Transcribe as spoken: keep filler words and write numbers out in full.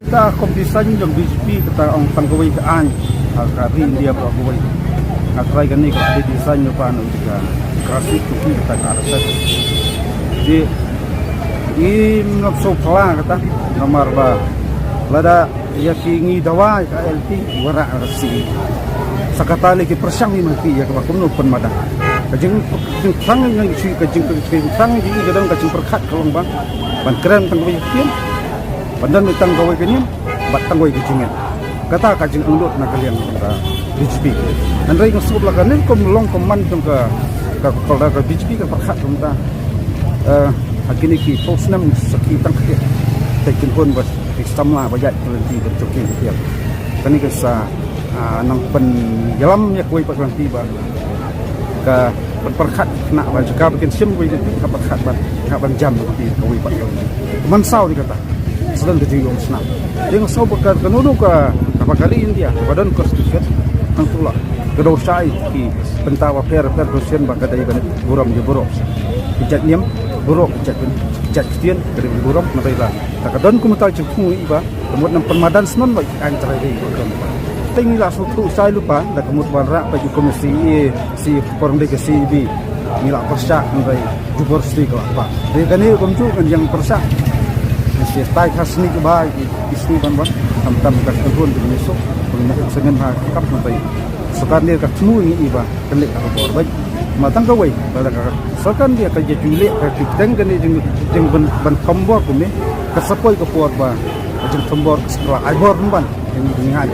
Kata competition jong B J P kata ong tang kawei ka aiñ. Ha ka ri India ba kawei. Nga try kane ka design nyo pa no ka grasroots tu kata ka R S S. Ji i mlap so pala kata namar ba lada ïa ki ngi dawa ka L T wara ka C E. Sa kata le ki pyrshang i ma ki ïa kaba kumno pynmadan. Ka jing jingpyrshang i ngi shu ka jing ka jingpyrshang i ka dang ka jingpyrkhat ka long ba ban kren tang kawei ka niam. Ban don tang kawei ka niam bad tang kawei ka jingngeit. Kata ka jingangnud na ka liang ka B J P. Hynrei nga sngewthuh la kane kum long kum man jong ka ka ka B J P ka pyrkhat kumta. Eh, ha kine ki phew snem sa ki tang ka te kin hun ba ki samla ba ïaid ka lynti ka jong ki. Kane ka sa ah, nang pynïalam ïa kawei pat ka lynti ba ka pyrkhat na ba jaka ba kin shim kawei ka pyrkhat ba ka ban jam ka lynti kawei pat ka lynti. Ka man saw ni kata. Sa don ka jingong snap. Jing saw ba ka kano ka ka ba ka ri India ba don constitution. Nang tula ka dor shai ki pynta ba pher pher constitution ba ka dei ban burom ïa burom. Ki jait niam burom ki jait ki jait ktien ka dei burom na dei ba. Ta ka don kumta jingthmu i ba Ka mut nang pynmadan snon ba aiñ trai dei ko kan. Te ngi la sngewthuh shai lypa da ka mut ban rah peit kum C A C por dei ka C B. Ngi la pyrshah ngi bai jubor sdi ka la pa. Dei kane kumjuh kan ïa pyrshah. Ngi stai ka sni ka ba ki sni ban ban. Tam tam ka sngewthuh dei ngi so. Pun ngi sngewthuh ha kap ngi bai. Sorkar ne ka thmu ngi i ba. Ka leh ka bor bad ma tang kawei ba la ka sorkar India ka ju leh ka ju teng kane jing jing ban ban thombor kumne ka sa poi ka por ba jing thombor ka sa ai bor ban jing jing ai.